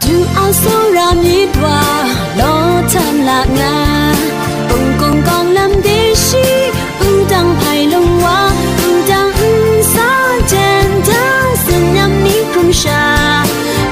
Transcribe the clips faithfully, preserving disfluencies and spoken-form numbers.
Du a tsawra myit wa, law htan la nga, hpung kungkawng lam de shi, wudang hpai lung wa, wudang nsa jen dang, tsin nyam mi hkrum sha,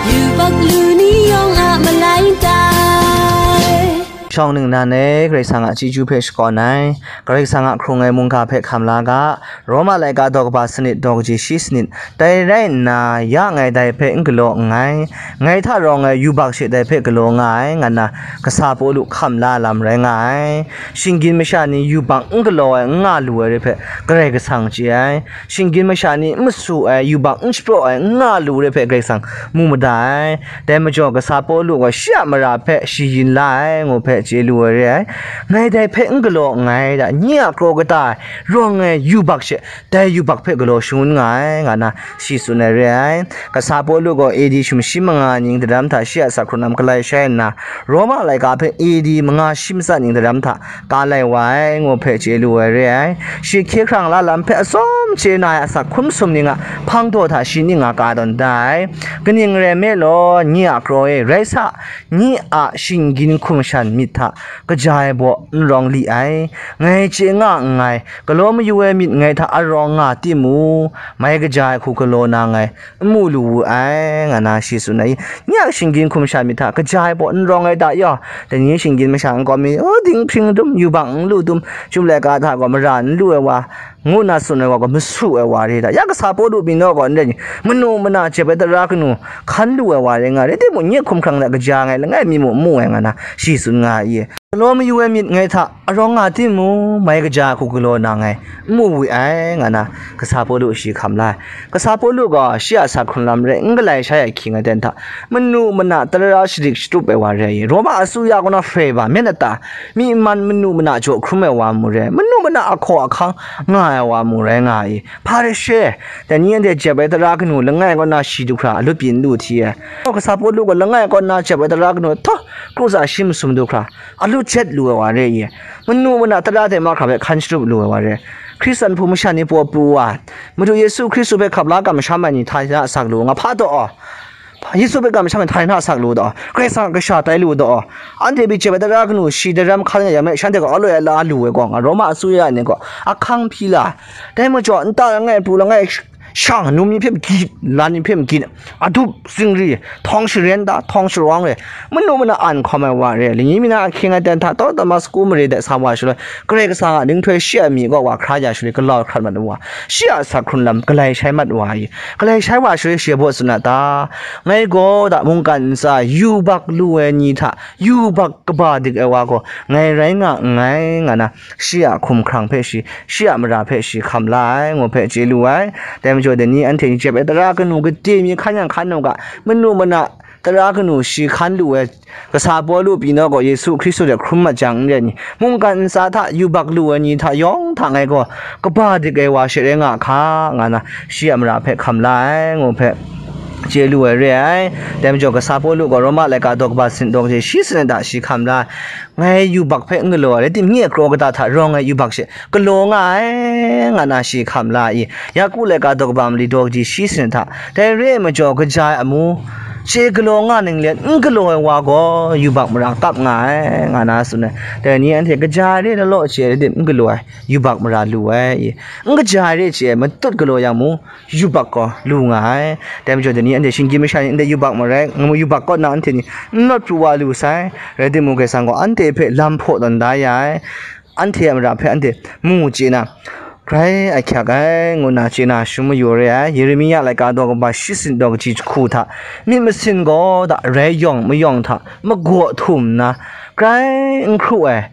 yubak lu ni yawng a malai tai. Shawng ningnan e, Karai Kasang a chyeju hpe shakawn ai, Karai Kasang a hkrung ai mungga hpe hkam la ga, Roma laika daw kaba sanit daw kaji shi sanit, dai rai nna, ya ngai dai hpe n galaw nngai, ngai hta rawng ai yubak she dai hpe galaw nga ai, nga nna kasa Pawlu hkam la lam rai nga ai. Shinggyim masha ni yubak n galaw ai, n nga lu ai re hpe, Karai Kasang chye ai. Shinggyim masha ni n masu ai, yubak n shapraw ai, n nga lu re hpe, Karai Kasang mu mada ai. Dai majaw, kasa Pawlu gaw shi a mara hpe shayin la ai, ngu hpe chye lu ai re ai. Ngai dai hpe n galaw nngai, da, nye a kraw kata ai rawng ai yubak she, dai yubak hpe galaw shangun nga ai, nga na shi tsun ai re ai. Kasa Pawlu gaw A D sumshi manga ning daram hta shi a asak hkrung lam galai shai nna, Roma laika hpe A D manga shi matsa ning daram hta ka lai wa ai, ngu hpe chye lu ai re ai. Shi hkye hkrang la lam hpe atsawm chye na ai asak hkrum sum ning a hpang daw hta shi ning nga ka tawn da ai. Kaning rai nme law, nye a kraw e, rai sa, nye a shinggyim hkum shan myit hta kaja ai baw n rawng li ai. Ngai chye nga nngai, galaw mayu ai myit ngai hta arawng nga timung, mai kaja ai hku galaw na ngai, n mu lu wu ai, nga na shi tsun ai. Nye a shinggyim hkum sha myit hta kaja ai baw n rawng ai ta yaw, dai ni shinggyim masha n kawm mi, o, dinghpring dum, yubak n lu dum, chyum laika hta gaw mara n lu ai wa, ngu na tsun ai wa gaw masu ai wa re ta. Ya kasa Pawlu pyi naw gaw n rai ni, manu mana jep ai tara kanu hkan lu ai wa re nga, rai timung, nye hkum hkrang hta kaja ngai langai mi mu n mu ai, nga na shi tsun nga ai. Galaw mayu ai myit ngai hta arawng nga timung, mai kaja hku galaw na ngai, n mu wi ai, nga na kasa Pawlu shi hkam la ai. Kasa Pawlu gaw shi a asak hkrung lam rai n galai shai ai ahkying aten hta, manu mana tara shadik shatup ai wa rai i, Roma asuya kaw na hpre ba, myen ata, myi man manu mana jaw hkrum ai wa mu rai, manu mana ahkaw ahkang nga ai wa mu rai nga i, Hparishe, dai ni anhte jep ai tara kanu langai kaw na shi du hkra, alut byin lu hti ai. Kasa Pawlu gaw langai kaw na jep ai tara kanu htaw, kru tsa shi masum du hkra, alut jet lu ai wa re i, manu mana tara hte mahkra hpe hkan shatup lu ai wa re. Hkristan hpu masha ni paw pru wa, Madu Yesu Hkristu hpe hkap la kamsham ai ni hta na asak lu nga hpa taw, Yesu hpe kamsham ai hta na asak lu taw, Karai Kasang a kasha tai lu taw, anhte pyi jep ai tara kanu shi daram hkan nga yang me, shanhte gaw aloi ala lu ai gaw, nga Roma asuya ni gaw ahkang hpyi la, dai majaw nta langai pru langai, shang, num ni hpe magit, lan ni hpe magit, adup, zingri, htawng sharen da, htawng sharawng re, manu mana an hkawm ai wa re, lani mi na ahkying aten hta taw, Damasku mare de sa wa shaloi, Karai Kasang a ninghtoi shi a myi kaw wa hkra ya shaloi, galau hkrat mat wa, shi a asak hkrung lam galai shai mat wa i, galai shai wa shaloi, shi a baw tsun a ta, ngai gaw da mungkan ntsa yubak lu ai ni hta yubak kaba dik ai wa gaw ngai rai nga nngai, nga na, shi a hkum hkrang hpe shi, shi a mara hpe shi hkam la ai, ngu hpe chye lu ai. Dai majaw, dai ni anhte ni jep ai tara kanu gade mi hkan yang hkan u ga, manu mana tara kanu shi hkan lu ai, kasa Pawlu pyi naw gaw Yesu Hkristu hte hkrum mat jang n rai ni, mungkan ntsa hta yubak lu ai ni hta yawng hta ngai gaw kaba dik ai wa she rai nga hka, nga na, shi a mara hpe hkam la ai, ngu hpe chye lu ai re ai. Dai majaw, kasa Pawlu gaw Roma laika daw kaba sanit daw kaji shi sanit hta shi hkam la ai. Ngai yubak hpe n galaw ai, rai timung, nye kraw kata hta rawng ai yubak she galaw nga ai, nga na shi hkam la i. Yaku laika daw kaba mali daw kaji shi sanit hta, dai re ai majaw, kaja ai amu chye galaw nga ning let, n galaw ai wa gaw yubak mara kap nga ai, nga na tsun ai. Dai ni anhte kaja ai re law law chye ai, rai timung, n galaw ai yubak mara lu ai i. N kaja ai re chye ai, matut galaw yang mung, yubak gaw lu nga ai. Dai majaw, dai ni anhte shinggyim masha ni ndai yubak marai, nga mu, yubak kaw nna anhte ni n nawt pru wa lu sai, rai timung, Karai Kasang gaw anhte hpe lam hpaw tawn da ya ai, anhte a mara hpe anhte mu chye na, grai ahkyak ai, ngu na chye na shum mayu re ai. Yeremia laika daw kaba shi sanit daw kaji jahku hta, myit masin gaw da rai yawng mayawng hta magaw htum nna, grai n hkru ai,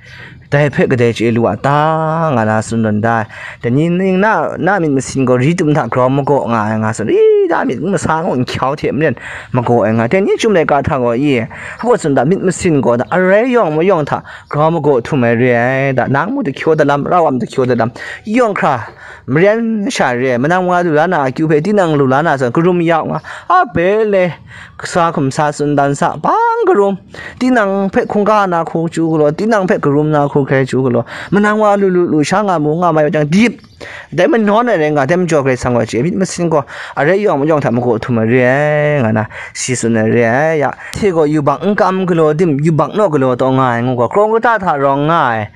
dai hpe kadai chye lu a ta, nga na tsun tawn da ai. Dai ni ning na, na myit masin gaw ri tum hta grau magaw nga ai nga tsun, i, na myit n masa ngu n hkyau hte maren magaw ai nga. Dai ni chyum laika hta gaw, i, hpa tsun da, myit masin gaw da, arai yawng mayawng hta grau magaw htum ai re ai, da, nang mu dahkyaw da lam, rau am dahkyaw da lam, yawng hkra, maren sha re ai, manang wa lu la na akyu hpe tinang lu la na zawn, karum ya u nga, a, bele, kasa hkum sa tsun dan sa, bang karum, tinang hpe hkungga na hku chyu galaw, tinang hpe karum na hku hkrai chyu galaw, manang wa lu lu lu sha nga mu nga mai wa jang, dip, Dai manawn ai rai nga, dai majaw Karai Kasang gaw chye myit masin gaw, arai yawng mayawng hta magaw htum ai re ai, nga na, shi tsun ai re ai. Ya, hte gaw yubak n kam galaw dim, yubak naw galaw taw nga ai ngu gaw, kraw kata hta rawng nga ai,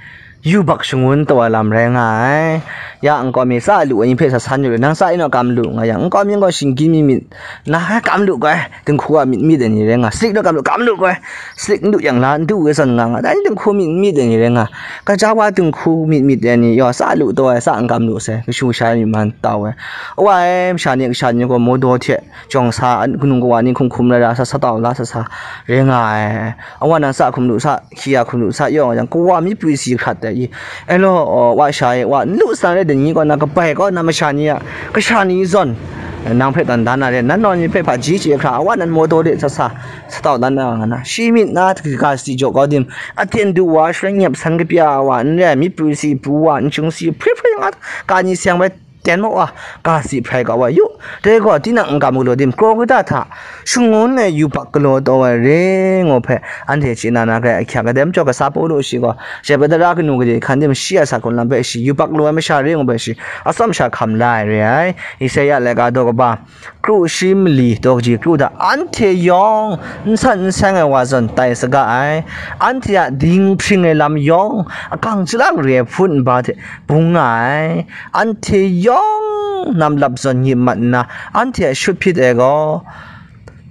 yubak shangun taw ai lam rai nga ai. Ya, nkau mi tsa lu ai ni hpe sa san yu re, nang tsa e naw kam lu nga yang, nkau mi gaw shinggyim mi myit, na kam lu gaw, dinghku a myit myit ai ni rai nga, sik naw kam lu, kam lu gaw, sik n du yang la, n du e zawn nga nga, dai dinghku myit myit ai ni rai nga, kaja wa dinghku myit myit ai ni, yaw, tsa lu taw ai, tsa n kam lu sai, kashu kasha ai myit man tau ai. Awa e, masha ni, kasha ni gaw, mawdaw hte, jawng sa, kanu kawa ni hkum hkum ra ra, sa sa tau la, sa sa, rai nga ai. Awa nang tsa hkum lu sa, hkya hkum lu sa, yawng yang, kawa mi pwi si hkrat ai i, e law, wa sha e, wa n lu san rai, dai ni kaw na, kabai kaw na, masha ni a, kasha ni zawn, nang hpe dan dan na re, nan naw ni hpe hpaji chye hkra, awa nan mawdaw de sa sa, sa tau dan na nga na, shi myit na, ga si jaw kau dim, aten du wa, sharen nyep san kapya wa, n rai, mi pru si, pru wa, n chung si, hpri hpri nga, ka ni seng bai, ten maw wa, ga si hprai kau wa yu, dai gaw, tinang n kam galaw dim, kraw kata hta, shangun ai yubak galaw taw ai re, ngu hpe, anhte chye na na garai ahkyak ai. Dai majaw, kasa Pawlu shi gaw, jai patara kanu gade hkan dim, shi a sa hkun lam hpe shi, yubak lu ai masha re, ngu hpe shi, atsawm sha hkam la ai re ai. Isaya laika daw kaba, kru shi mali daw kaji kru hta, anhte yawng n san n seng ai wa zawn tai saga ai, anhte a dinghpring ai lam yawng akang chyalang re ai hpun nba hte bung nga ai, anhte yawng namlap zawn nyip mat nna, anhte a shut hpyit ai gaw,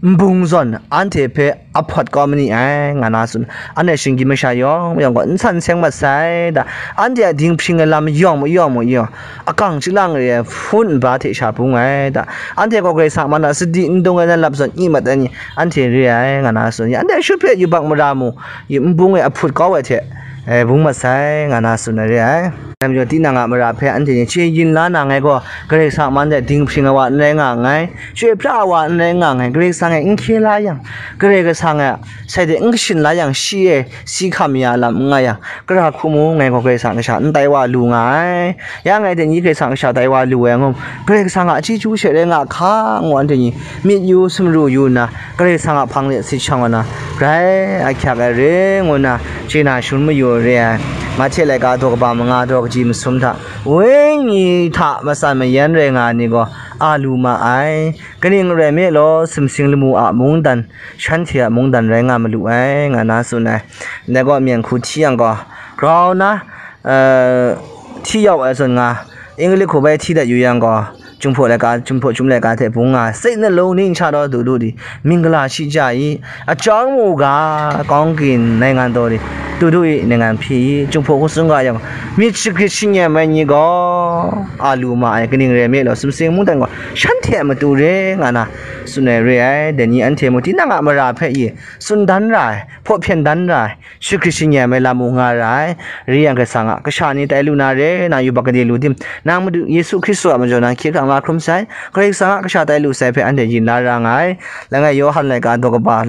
nbung zawn anhte hpe ahpawt kau ma ni ai, nga na tsun. Anhte shinggyim masha yawng mayawng gaw n san seng mat sai da, anhte a dinghpring ai lam yawng mayawng mayawng, akang chyalang re ai hpun nba hte sha bung ai da, anhte gaw Karai Kasang man a sadi n dung ai na lap zawn i mat ai ni, anhte re ai, nga na tsun. Anhte shut hpe yubak mara mu, n bung e ahput kau ai hte, e, bung mat sai, nga na tsun ai re ai. Dai majaw, tinang a mara hpe anhte ni chye yin la na ngai gaw, Karai Kasang man de dinghpring ai wa n rai nga nngai, chyoi pra ai wa n rai nga nngai, Karai Kasang e n hkye la yang, Karai Kasang e sai de n kashin la yang, shi e si hkam ya lam n nga yang, kara hku mu ngai gaw Karai Kasang kasha n tai wa lu nga ai. Ya ngai de ni Karai Kasang kasha tai wa lu ai ngu, Karai Kasang a chyeju she rai nga hka ngu anhte ni myit yu sumru yu nna, Karai Kasang a hpang de sit shang wa na, grai ahkyak ai re ngu nna, chye na shangun mayu re ai. Mahte laika daw kaba manga daw kaji masum hta, wenyi hta matsan mayan rai nga ai ni gaw a lu ma ai. Kaning rai me law, sumsing lamu a mungdan, shanhte a mungdan rai nga malu ai, nga na tsun ai. Ndai gaw, myen hku hti yang gaw, grau na, eh, hti yau ai zawn nga, English hku bai hti dat yu yang gaw, Jinghpaw laika, Jinghpaw chyum laika hte bung nga, Satan a lung ning sha taw du du di, Mingala shi ja i, a chyawm u ga, Kawngkin naingan taw di, du du i, naingan hpyi i, Jinghpaw hku tsun ga yang, myit shagrit shingnyem ai ni gaw, a lu ma ai, kaning rai me law, sumsing mungdan gaw, shanhte a matu re, nga na, tsun ai re ai. Dai ni anhte mung tinang a mara hpe i, tsun dan ra ai, hpaw hpyen dan ra ai, shagrit shingnyem ai lam mung nga ra ai. Rai yang, Karai Kasang a kasha ni tai lu na re, nang yubak gade lu tim, nang Madu Yesu Hkristu a majaw nang hkye hkrang la hkrum sai, Karai Kasang a kasha tai lu sai hpe anhte yin la ra nga ai. Langai Yawhan laika daw kaba,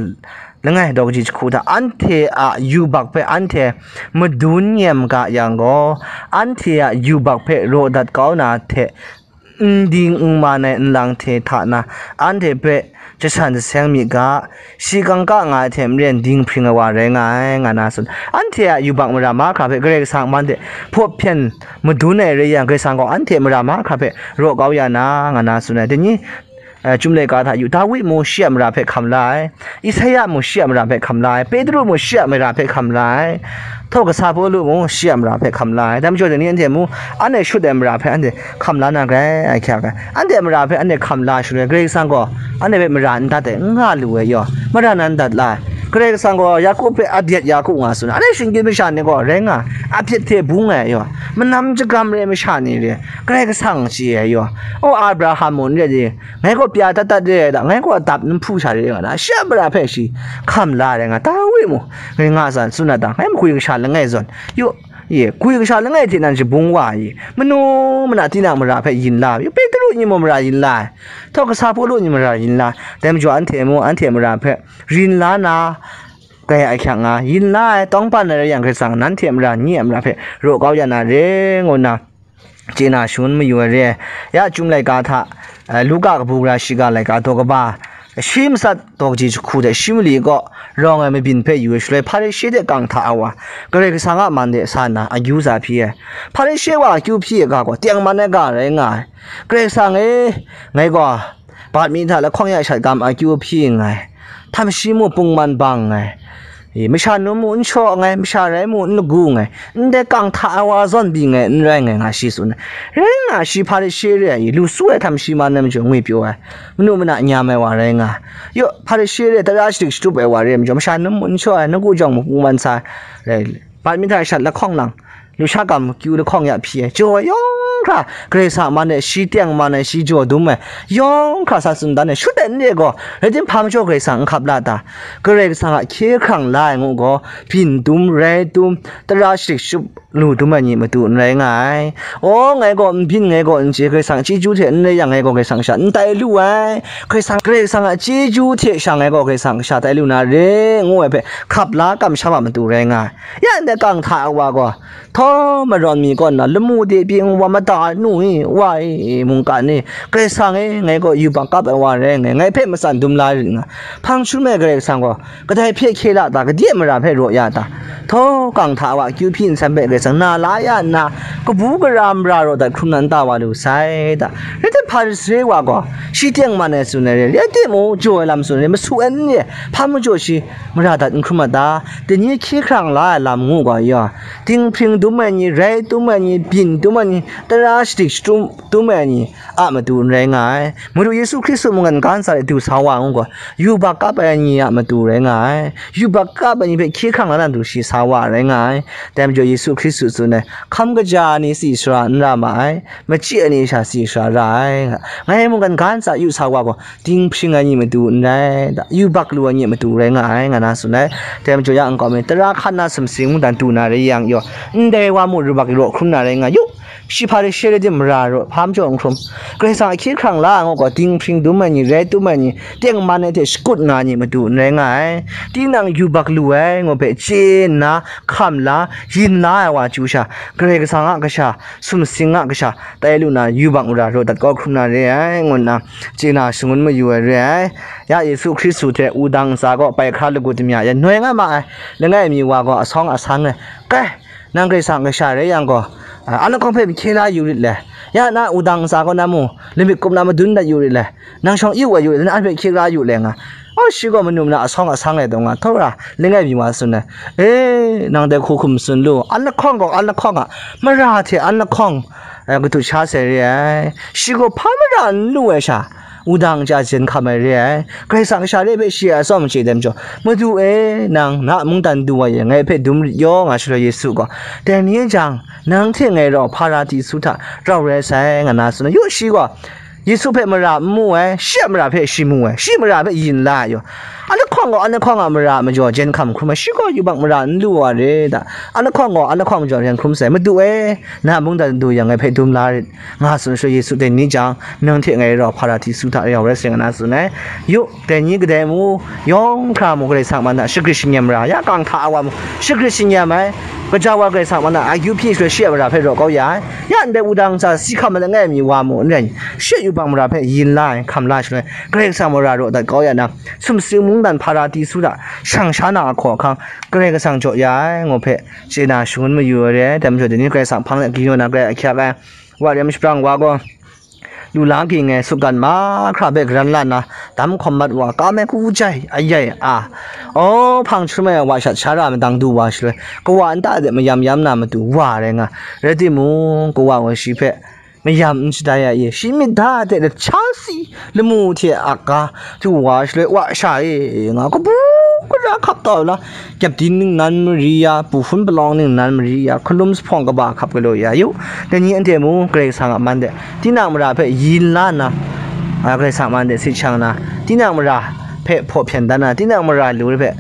langai daw kaji jahku hta, anhte a yubak hpe anhte madun nyem ga yang gaw, anhte a yubak hpe raw dat kau na hte, n ding n man ai nlang hte hta na, anhte hpe jasan jaseng myit ga, shi kangka nga ai hte maren dinghpring ai wa rai nga ai, nga na tsun. Anhte a yubak mara mahkra hpe Karai Kasang man de hpaw hpyen madun ai rai yang, Karai Kasang gaw anhte mara mahkra hpe raw kau ya na, nga na tsun ai. Dai ni, eh, Chyum laika hta yu, Dawi mung shi a mara hpe hkam la ai, Isaya mung shi a mara hpe hkam la ai, Petru mung shi a mara hpe hkam la ai, htawk kasa Pawlu mung shi a mara hpe hkam la ai. Dai majaw, dai ni anhte mung, anhte shut ai mara hpe anhte hkam la na grai, ahkyak ai. Anhte a mara hpe anhte hkam la shaloi, Karai Kasang gaw anhte hpe mara n dat ai, n nga lu ai yaw, mara nan dat la ai. Karai Kasang gaw Yaku hpe a byet Yaku nga tsun, anhte shinggyim masha ni gaw rai nga, a byet hte bung ai yaw, manam jagam re ai masha ni re, Karai Kasang chye ai yaw, o Abraham mung n rai di, ngai gaw pya dat dat re ai da, ngai gaw dap n hpu sha re nga na, shi a mara hpe shi hkam la ai rai nga, Dawi mung, ngai nga tsan tsun na ta, ngai makwi kasha langai zawn, yu, ye, gwi kasha langai hte nan shabung wa ai, manu mana tinang mara hpe yin la ai, Petru ni mung mara yin la ai, htawk kasa Pawlu ni mara yin la ai, dai majaw anhte mung anhte mara hpe yin la na, grai ahkyak nga, yin la ai, tawngban ai rai yang, Karai Kasang nanhte mara, nye a mara hpe raw kau ya na re, ngu nna, chye na shangun mayu ai re ai. Ya Chyum laika hta, eh, Luka kabu gara shiga laika daw kaba, Shi matsat daw kaji jahku hte shi mali kaw rawng ai mabyin hpe yu ai shaloi, Hparishe hte kang hta ai wa, Karai Kasang a man de sa nna akyu za hpyi ai. Hparishe wa akyu hpyi ai ga gaw tengman ai ga rai nga ai. Karai Kasang e, ngai gaw bat mi hta lahkawng ya shat gam akyu hpyi nngai, htam shi mu pungman bang nngai, e, masha num mu n shaw nngai, masha rai mu n lagu nngai, ndai kang hta ai wa zawn byi nngai, n rai nngai, nga shi tsun ai. Rai nga, shi Hparishe re ai, lu su ai htam shi man ai majaw ngwi pyaw ai, manu mana nyam ai wa rai nga. Yaw, Hparishe re, tara shadik shatup ai wa re ai majaw, masha num mu n shaw ai, nagu jawng mu pungman sa ai, rai, bat mi hta shat lahkawng lang, lusha gam kyu lahkawng ya hpyi ai, jaw ai yawng hkra Karai Kasang a man e shi tengman ai, shi jaw dum ai yawng hkra sa tsun dan ai, shut ai n re gaw, rai tim, hpa majaw Karai Kasang n hkap la ta? Karai Kasang a hkye hkrang la ai ngu gaw, byin dum, rai dum, tara shadik shatup lu dum ai ni matu n rai nga ai. Aw, ngai gaw n byin, ngai gaw n chye, Karai Kasang a chyeju hte n rai yang, ngai gaw Karai Kasang sha n tai lu ai. Karai Kasang, Karai Kasang a chyeju hte sha ngai gaw Karai Kasang sha tai lu na re, ngu ai hpe hkap la kamsham a matu rai nga ai. Ya ndai kang hta ai wa gaw, htawm ai rawn mi kaw nna, lamu de pyi wa mada ai nu e, wa e, mungkan e, Karai Kasang e, ngai gaw yubak kap ai wa rai nngai, ngai hpe matsan dum la rit nga, hpang shalum ai Karai Kasang gaw kadai hpe hkye la ta? Kadai mara hpe raw ya ta? Htawm kang hta ai wa akyu hpyi nsan hpe Karai Kasang na la ya nna, kabu gara mara raw dat hkrum na n ta wa lu sai ta? Rai tim, Hparishe wa gaw shi tengman ai tsun ai re, rai timung, jaw ai lam tsun ai re, masu ai n re, hpa majaw shi mara dat n hkrum a ta? Dai ni hkye hkrang la ai lam ngu gaw, ya, dinghpring dum ai ni, rai dum ai ni, byin dum ai ni, tara shadik shatup dum ai ni a matu n rai nga ai. Madu Yesu Hkristu mungkan ga ntsa e du sa wa ngu gaw, yubak kap ai ni a matu rai nga ai. Yubak kap ai ni hpe hkye hkrang la na du shi sa wa rai nga ai. Dai majaw Yesu Hkristu tsun ai, hkam kaja ai ni tsi sara n ra ma ai, machyi ai ni sha tsi sara ra ai. Ngai mungkan ga ntsa yu sa wa gaw, dinghpring ai ni matu n rai, yubak lu ai ni matu rai nga ai, nga na tsun ai. Dai majaw ya nkau mi, tara hkan na sumsing mungdan du na rai yang, yaw, ndai wa mu yubak raw hkrum na rai nga, yu, shi Hparishe rai tim, mara raw hpa majaw n hkrum. Karai Kasang a hkye hkrang la ai ngu gaw, dinghpring dum ai ni, rai dum ai ni, tengman ai hte shakut nga ai ni matu n rai nga ai. Tinang yubak lu ai ngu hpe chye nna, hkam la, yin la ai wa chyu sha, Karai Kasang a kasha, sumsing a kasha tai lu na, yubak mara raw dat kau hkrum na re ai, ngu nna chye na shangun mayu ai re ai. Ya Yesu Hkristu hte wudang ntsa kaw bai hkra lagu damya ya noi nga ma ai langai mi wa gaw asawng asang e, Kai, nang Karai Kasang kasha rai yang gaw, a, an lahkawng hpe hkye la yu rit le. Ya na wudang ntsa kaw na mu lamik kup na madun dat yu rit le. Nang shawng yu wa yu rit le, na an hpe hkye la yu le nga. Aw, shi gaw manu mana asawng asang e taw nga, htawra langai mi wa tsun ai, E, nang dai hku hkum tsun lu, an lahkawng gaw an lahkawng a, mara hte an lahkawng, e, katut sha sai re ai. Shi gaw hpa mara n lu ai sha, wudang ja jen hkam ai re ai. Karai Kasang kasha re hpe shi a tsawm chye dem jaw, Madu e, nang na mungdan du wa e, ngai hpe dum rit yaw, nga shaloi Yesu gaw, Dai ni e jang, nang hte ngai rau Hparadisu hta rau rai sai, nga na tsun ai. Yu, shi gaw Yesu hpe mara n mu ai, shi a mara hpe shi mu ai, shi mara hpe yin la ai yaw. An lahkawng gaw an lahkawng a mara majaw jen hkam hkrum ai, shi gaw yubak mara n lu wa re da. An lahkawng gaw an lahkawng majaw jen hkrum sai, Madu e, na mungdan du yang ngai hpe dum la rit, nga tsun shaloi Yesu dai ni jang, nang hte ngai rau Hparadisu hta rau rai sai, nga na tsun ai. Yu, dai ni kadai mu, yawng hkra mu Karai Kasang man na shagrit shingnyam ra, ya kang hta ai wa mu shagrit shingnyam ai, gaja wa Karai Kasang man na akyu hpyi shaloi shi a mara hpe raw kau ya ai. Ya ndai wudang ntsa si hkam ai langai mi wa mu n rai, shi a yubak mara hpe yin la ai, hkam la ai shaloi, Karai Kasang mara raw dat kau ya na, sumsing mungdan Hparadisu hta shang sha na ahkaw ahkang, Karai Kasang jaw ya ai, ngu hpe chye na shangun mayu ai re ai. Dai majaw, dai ni Karai Kasang hpang de gingyaw na garai ahkyak ai, wa rem shabrang wa gaw, lu la ging ai sukgan mahkra hpe garan la nna, dam hkawm mat wa, kam ai ku jai ayai a, aw, hpang hkrum ai wa shat sha ra madang du wa shaloi, kawa nta de mayam yam na matu wa rai nga, rai timung, kawa gaw shi hpe mayam n shatai ai, shi myit da de lahcha si lamu hte a ga du wa shaloi, wa sha e nga, kabu gara hkap tau la, Kyepdin ningnan mari ya, puhpun palawng ningnan mari ya, hkalum jahpawng kaba hkap galaw ya yu. Dai ni anhte mung Karai Kasang a man de tinang mara hpe yin la nna, a, Karai Kasang a man de sit shang na, tinang mara hpe hpaw hpyen dan na, tinang mara lu hpe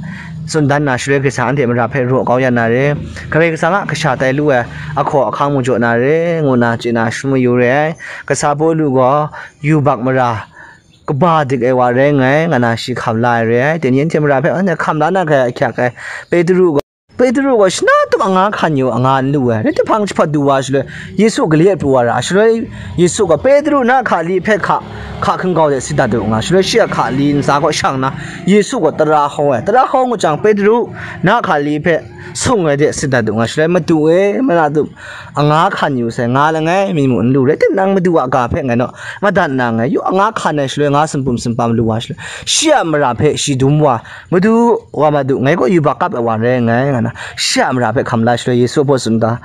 tsun dan na, shaloi Karai Kasang anhte mara hpe raw kau ya na re, Karai Kasang a kasha tai lu ai ahkaw ahkang mung jaw na re, ngu na chye na shangun mayu re ai. Kasa Pawlu gaw yubak mara kaba dik ai wa rai nngai, nga na shi hkam la ai re ai. Dai ni anhte mara hpe anhte hkam la na hkrai ahkyak ai. Petru gaw, Petru gaw shana tup anga hkan yu, anga n lu ai. Rai timung, jahpawt du wa shaloi, Yesu gale pru wa ra. Shaloi Yesu gaw, "Petru, na hka li hpe hka, hka hkungga de sit dat u," nga. Shaloi shi a hka li ntsa kaw shang nna, Yesu gaw tara hau ai. Tara hau ngut jang, "Petru, na hka li hpe sung ai de sit dat u," nga. Shaloi, "Madu e, mara tup anga hkan yu sai, nga langai mi mung n lu. Rai timung, madu a ga hpe ngai naw madat na nngai. Yu, anga hkan ai shaloi, nga sumpum sumpam lu wa shaloi, shi a mara hpe shi dum wa, 'Madu, wa ma du, ngai gaw yubak kap ai wa rai nngai,' nga na, shi a mara hpe hkam la shaloi, Yesu a baw tsun da,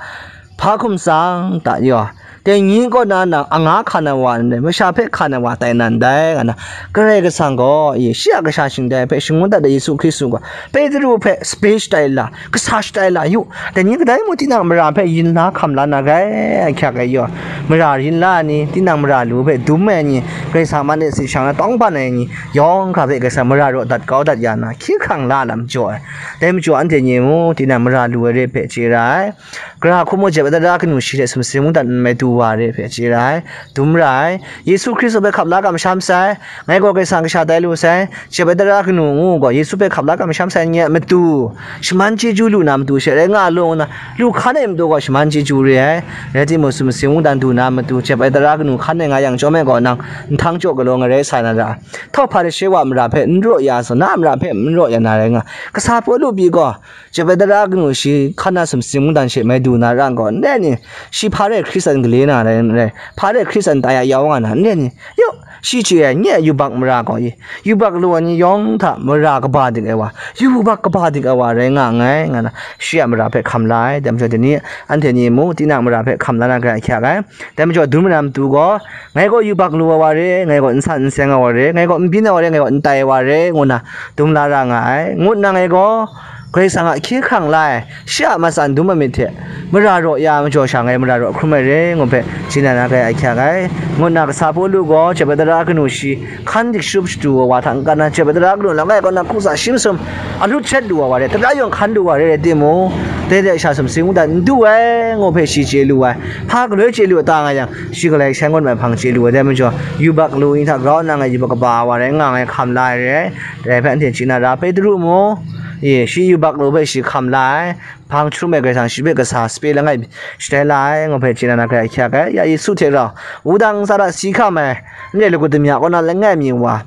"Hpa hkum tsang ta yaw, dai ni kaw na nang anga hkan ai wa ndai, masha hpe hkan ai wa tai na ndai," nga na, Karai Kasang gaw, e, shi a Kasha Shingtai hpe shangun dat ai Yesu Hkristu gaw, Petru hpe sape shatai la, kasa shatai la yu, dai ni kadai mung tinang mara hpe yin la hkam la na rai, ahkyak ai yaw, mara yin la ai ni, tinang mara lu hpe dum ai ni, Karai Kasang man e si shang na tawng ban ai ni, yawng hkra hpe Karai Kasang mara raw dat kau dat ya na, hkye hkrang la lam jaw ai. Dai majaw anhte ni mung, tinang mara lu ai re hpe chye ra ai. Gara hku mung jep ai tara kanu shi hte sumsing mungdan n mai du wa re hpe chye ra ai, dum ra ai. Yesu Hkristu hpe hkap la kamsham sai, ngai gaw Karai Kasang Kasha tai lu sai, jep ai tara kanu ngu gaw Yesu hpe hkap la kamsham sai ni a matu, shaman chyeju lu na matu she rai nga law nna, lu hkan ai matu gaw shaman chyeju re ai. Rai timung, sumsing mungdan du na matu, jep ai tara kanu hkan ai nga yang chyawm ai gaw, nang nhtang jaw galaw ngarai sa na ra. Htawhpa Hparishe wa mara hpe n raw ya sa, na a mara hpe n raw ya na rai nga. Kasa Pawlu pyi gaw, jep ai tara kanu shi hkan na sumsing mungdan she mai du na ra gaw, ndai ni, shi hpa rai Hkristan gale na rai, rai, hpa rai Hkristan tai ya ya wa nga na, ndai ni, yaw, shi chye ai, nye yubak mara gaw, yubak lu ai ni yawng hta mara kaba dik ai wa, yubak kaba dik ai wa rai nga nngai, nga na, shi a mara hpe hkam la ai. Dai majaw, dai ni, anhte ni mung, tinang mara hpe hkam la na garai ahkyak ai. Dai majaw, dum ai na matu gaw, ngai gaw yubak lu ai wa re, ngai gaw n san n seng ai wa re, ngai gaw n byin ai wa re, ngai gaw n tai ai wa re, ngu na dum la ra nga ai, ngut na ngai gaw, Karai Kasang a hkye hkrang la ai, shi a matsan dum ai myit hte, mara raw ya ai majaw sha ngai mara raw hkrum ai re, ngu hpe, chye na na garai ahkyak ai, ngut na kasa Pawlu gaw, jep ai tara kanu shi, hkan dik shatup shatu ai wa hta n-, n-, jep ai tara kanu langai kaw na hku sa shi masum, ahlut shet lu ai wa re, tara yawng hkan lu ai wa re, rai timung, dai de sha sumsing mungdan n du ai, ngu hpe shi chye lu ai, hpa galoi chye lu ai ta nga yang, shi galai seng gawn mai hpang chye lu ai, dai majaw, yubak lu ni hta grau nna ngai yubak kaba ai wa rai nga ngai hkam la ai re ai, dai hpe anhte chye na ra, Petru mung, e, shi yubak lu hpe shi hkam la ai, hpang hkrum ai Karai Kasang shi hpe kasa sape langai shatai la ai, ngu hpe chye na na garai ahkyak ai, ya Yesu hte rau, wudang ntsa hta si hkam ai, ndai lagut damya kaw na langai mi wa,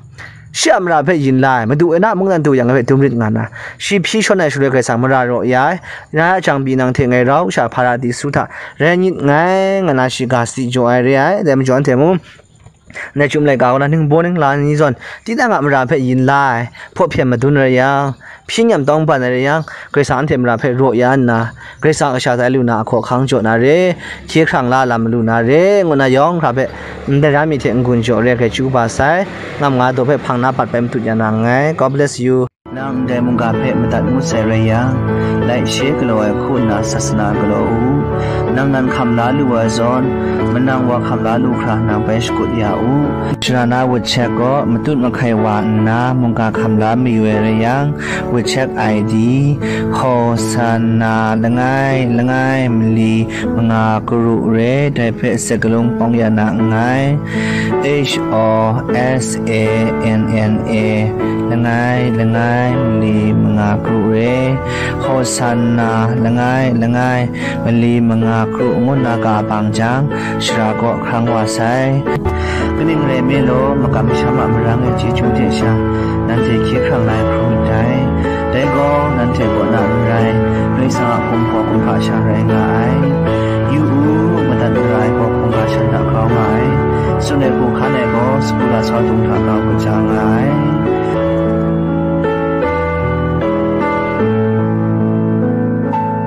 shi a mara hpe yin la ai, madu e na mungdan du yang hpe dum rit nga na, shi hpyi shawn ai shaloi Karai Kasang mara raw ya ai, ya jang pyi nang hte ngai rau sha Hparadisu hta rai nyit nngai, nga na shi ga sadi jaw ai re ai, dai majaw anhte mung, ndai chyum laika kaw na ningbaw ningla ni zawn, tinang a mara hpe yin la ai, hpaw hpyen madun ai rai yang, hpyi nyam tawng ban ai rai yang, Karai Kasang anhte mara hpe raw ya nna, Karai Kasang kasha tai lu na ahkaw ahkang jaw na re, hkye hkrang la lam lu na re, ngu na yawng hkra hpe, ndai ra mi hte n-gun jaw re ai hkrai chyu kaba sai, ngam nga daw hpe hpang na bat bai matut ya na nngai. God bless you. Nang ndai mungga hpe madat ngut sai rai yang, laishe galaw ai hku nna sasana galaw u. Nang nan hkam la lu ai zawn, manang wa hkam la lu hkra nang bai shakut ya u. Shara na WeChat gaw matut mahkai wa nna mungga hkam la mayu ai rai yang, WeChat I D, Hosanna langai langai mali manga karu re, dai hpe sakalung pawng ya na nngai. H O S A N N A, langai langai mali manga karu re, Hosanna langai langai mali manga karu ngu na ga bang jang, shara kaw hkrang wa sai. Kaning rai nme law, makam masham a marang e chyeju hte sha, nanhte hkye hkrang na ai hkrum myit dai. Dai gaw, nanhte kaw na n rai, Karai Kasang a hkum gaw kumhpa sha rai nga ai. Yu u, madat mara ai gaw hkungga shan hta grau nga ai. Tsun ai hku hkan ai gaw, sagu lasau dung hta grau kaja nga